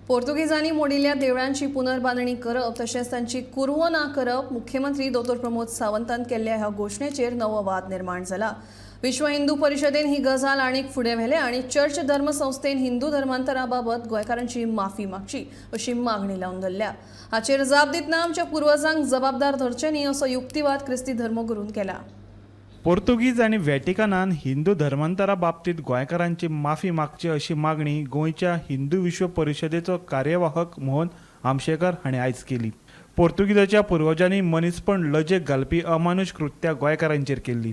पोर्तुगीजांनी मोडिल्ल्या देवळांची पुनर्बांदणी करप तशेंच तांची कुरवो ना करप मुख्यमंत्री दोतोर प्रमोद सावंतान केल्ल्या ह्या घोशणेचेर नवो वाद निर्माण जाला. विश्व हिंदू परिशदेन ही गजाल आनीक फुडें व्हेल्या आनी चर्च धर्मसंस्थेन हिंदू धर्मांतरा बाबत गोंयकारांची माफी मागची अशी मागणी लावन धरल्या. हाचेर जाप दितना आमच्या पुर्वजांक जबाबदार धरचे न्ही असो युक्तिवाद क्रिस्ती धर्मगुरून केला. पोर्तुगीज आनी व्हॅटिकनान हिंदू धर्मांतरा बाबतींत गोंयकारांची माफी मागची अशी मागणी गोंयच्या हिंदू विश्व परिशदेचो कार्यवाहक मोहन आमशेकर हांणी आयज केली. पोर्तुगीजाच्या पुर्वजांनी मनीसपण लजेक घालपी अमानुश कृत्यां गोंयकारांचेर केल्ली,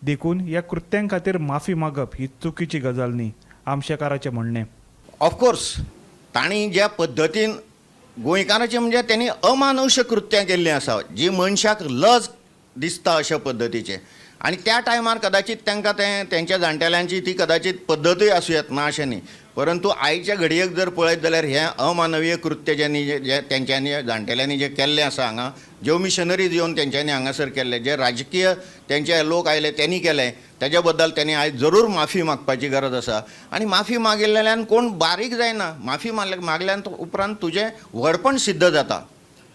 देखून ह्या कृत्यां खातीर माफी मागप ही चुकीची गजाल न्ही, आमशेकाराचें म्हणणें. ऑफकोर्स तांणी ज्या पद्दतीन गोंयकाराचें म्हणजे त्यांनी अमानुश कृत्यां केल्लीं आसा, जी मनशाक लज दिसता अशा पद्दतीचें, आनी त्या टायमार कदाचीत तांकां तें तेंच्या जाणटेल्यांची ती कदाचीत पद्दतूय आसूं येत, ना अशें न्ही, परंतु आयच्या घडयेक जर पळयत जाल्यार हें अमानवीय कृत्य ज्यांनी जे तेंच्यांनी जाणटेल्यांनी जें केल्लें आसा, हांगा ज्यो मिशनरीज येवन तेंच्यांनी हांगासर केल्लें, जे राजकीय तेंचे लोक आयले त्यांनी केलें, तेज्या बद्दल त्यांनी आयज जरूर माफी मागपाची गरज आसा. आनी माफी मागिल्ल्यान कोण बारीक जायना, माफी मागल्यान उपरांत तुजें व्हडपण सिद्ध जाता.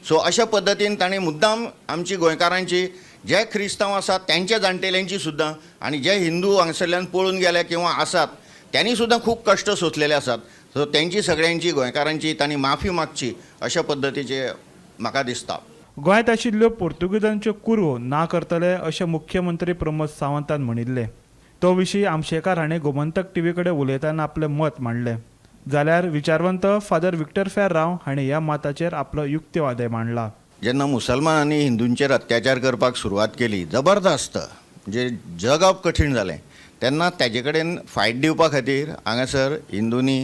सो अशा पद्दतीन तांणी मुद्दाम आमची गोंयकारांची, जे क्रिस्तांव आसात तेंच्या जाणटेल्यांची सुद्दां आनी जे हिंदू हांगसरल्यान पळून गेले किंवा आसात त्यांनी सुद्दां खूब कश्ट सोंसलेले आसात. सो तेंची सगळ्यांची गोंयकारांची तांणी माफी मागची अशा पद्दतीचे म्हाका दिसता. गोंयांत आशिल्ल्यो पोर्तुगीजांच्यो कुरवो ना करतले अशें मुख्यमंत्री प्रमोद सावंतान म्हणिल्लें. तो विशीं आमशेकार हाणें गोमंतक टीव्ही कडेन उलयतना आपलें मत मांडलें. जाल्यार विचारवंत फादर विक्टर फेर्रांव हाणें ह्या मताचेर आपलो युक्तिवादय मांडला. जेन्ना मुसलमानांनी हिंदूंचेर अत्याचार करपाक सुरवात केली जबरदस्त, म्हणजे जगप कठीण जालें, तेन्ना तेजे कडेन फायट दिवपा खातीर हांगासर हिंदूंनी,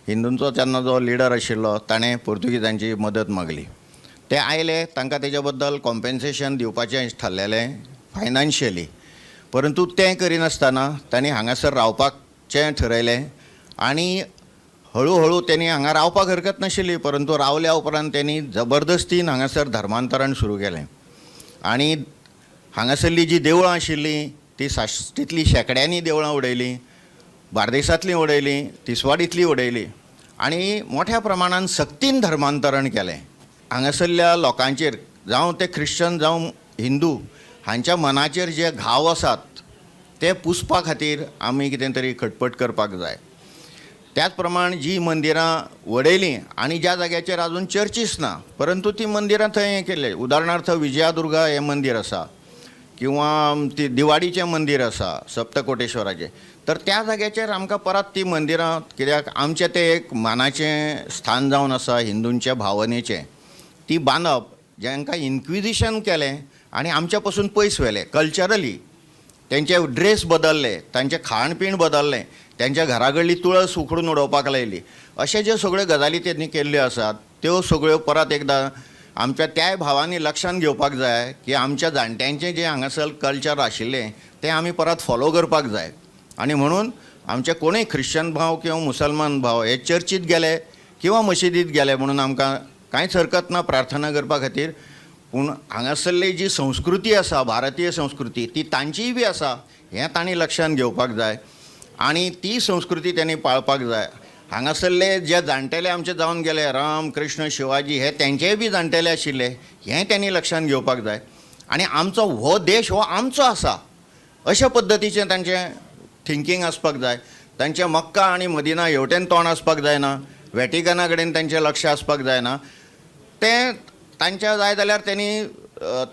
हिंदूंचो तेन्ना जो लिडर आशिल्लो ताणें पोर्तुगीजांची मदत मागली. ते आयले, तांकां तेज्या बद्दल कॉम्पेन्सेशन दिवपाचें थारलेलें फायनान्शियली, परंतु तें करिनासतना तांणी हांगासर रावपाचें ठरयलें आनी हळू हळू तेणी हांगा रावपाक हरकत नाशिल्ली, परंतु रावल्या उपरांत तेणी जबरदस्तीन हांगासर धर्मांतरण सुरू केलें आनी हांगासरलीं जीं देवळां आशिल्लीं ती साश्टींतलीं शेंकड्यांनी देवळां उडयलीं, बार्देसांतलीं उडयलीं, तिसवाडींतलीं उडयलीं आनी मोठ्या प्रमाणान सक्तीन धर्मांतरण केलें. हांगासरल्या लोकांचेर, जावं ते ख्रिश्चन जावं हिंदू, हांच्या मनाचेर जे घाव आसात ते पुसपा खातीर आमी कितें तरी खटपट करपाक जाय. त्याच प्रमाण जी मंदिरां वडयलीं आनी ज्या जाग्याचेर आजून चर्चीस ना परंतु ती मंदिरां थंय हें केल्लें, उदाहरणार्थ विजयादुर्गा हें मंदीर आसा किंवा ती दिवाडीचें मंदीर आसा सप्तकोटेश्वराचें, तर त्या जाग्याचेर आमकां परत ती मंदिरां, कित्याक आमचें तें एक मानाचें स्थान जावन आसा हिंदूंच्या भावनेचें, ती बांदप जांकां इन्क्विजिशन केलें आनी आमच्या पसून पयस व्हेलें कल्चरली, तेंचे ड्रेस बदलले, तांचें खाण पीण बदललें, तेंच्या घरा कडली तुळस उखडून उडोवपाक लायली, अशे ज्यो सगळ्यो गजाली तेणी केल्ल्यो आसात त्यो सगळ्यो परत एकदां आमच्या त्याय भावांनी लक्षांत घेवपाक जाय की आमच्या जाणट्यांचें जें हांगासर कल्चर आशिल्लें तें आमी परत फॉलो करपाक जाय. आनी म्हणून आमचे कोणूय ख्रिश्चन भाव किंवा मुसलमान भाव हे चर्चीत गेले किंवा मशिदीत गेले म्हणून आमकां कांयच हरकत ना प्रार्थना करपा खातीर, पूण हांगासरली जी संस्कृती आसा, भारतीय संस्कृती, ती तांचीय बी आसा हें तांणी लक्षांत घेवपाक जाय आनी ती संस्कृती त्यांनी पाळपाक जाय. हांगासरले जे जाणटेले आमचे जावन गेले, राम, कृष्ण, शिवाजी, हे तेंचेय बी जाणटेले आशिल्ले हें त्यांनी लक्षांत घेवपाक जाय. आनी आमचो हो देश हो आमचो आसा अशा पद्दतीचें तांचें थिंकींग आसपाक जाय. तांचें मक्का आनी मदिना हेवटेन तोंड आसपाक जायना, वॅटिकना कडेन तांचें लक्ष आसपाक जायना. तें तांच्या जाय जाल्यार तेणी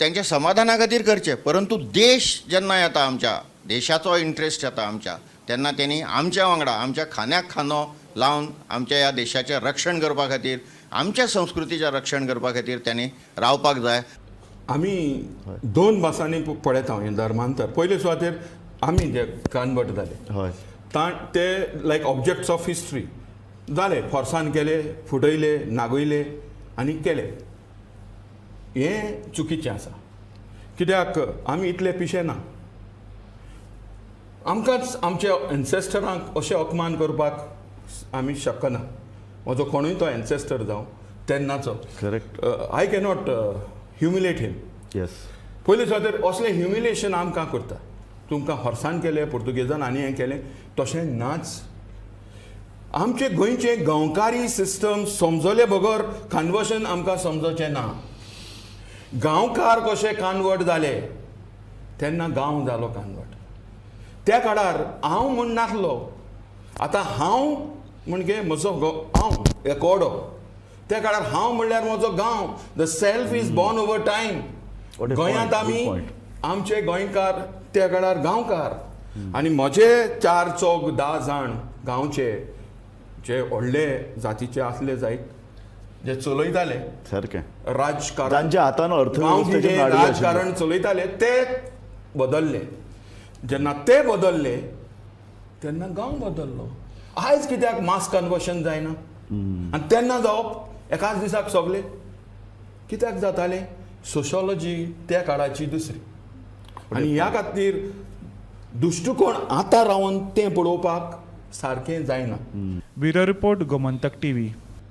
तेंच्या समाधाना खातीर करचें, परंतु देश जेन्ना येता, आमच्या देशाचो इंट्रस्ट येता आमच्या, तेन्ना तेणी आमच्या वांगडा आमच्या खांद्याक खांदो लावन आमच्या ह्या देशाचें रक्षण करपा खातीर, आमच्या संस्कृतीचें रक्षण करपा खातीर तेणी रावपाक जाय. आमी दोन भासांनी पळयता हें धर्मांतर. पयले सुवातेर आमी जे कन्वर्ट जाले, हय, ते लायक ऑब्जेक्ट्स ऑफ हिस्ट्री जाले, फोर्सान केले, फुटयले, नागयले आनी केले, हें चुकीचें आसा. कित्याक आमी इतले पिशे ना, आमकांच आमच्या एन्सेस्टरांक अशें अपमान करपाक आमी शकना. म्हजो कोणूय तो एन्सेस्टर जावं तेन्नाचो, correct, I cannot humiliate him. Yes. पयले सुवातेर असलें ह्युमिलेशन आमकां करता, तुमकां हॉर्सान केलें पोर्तुगेजान आनी हें केलें, तशें नाच. आमचे गोंयचे गांवकारी सिस्टम समजले बगर कन्वर्शन आमकां समजचें ना. गांवकार कशे कन्वर्ट जाले तेन्ना गांव जालो कन्वर्ट. त्या काळार हांव म्हूण नासलो, आतां हांव म्हणजे म्हजो हांव एकोडो, त्या काळार हांव म्हणल्यार म्हजो गांव. The self is born over time. गोंयांत आमी आमचे गोंयकार त्या काळार गांवकार, आनी म्हजे 4 4 10 जाण गांवचे जे व्हडले जातीचे आसले जायत, जे चलयताले सारकें राजकारण, तांच्या हातान अर्थवेवस्थेचे राजकारण चलयताले, ते बदल्ले. जेन्ना ते बदल्ले तेन्ना गांव बदल्लो. आयज कित्याक मास कन्वर्शन जायना आनी तेन्ना जावप एकाच दिसाक सगळे कित्याक जाताले? सोशॉलॉजी त्या काळाची दुसरी, आनी ह्या खातीर दृश्टिकोण आतां रावन तें पळोवपाक सारकें जायना. Bureau report, Gomantak TV.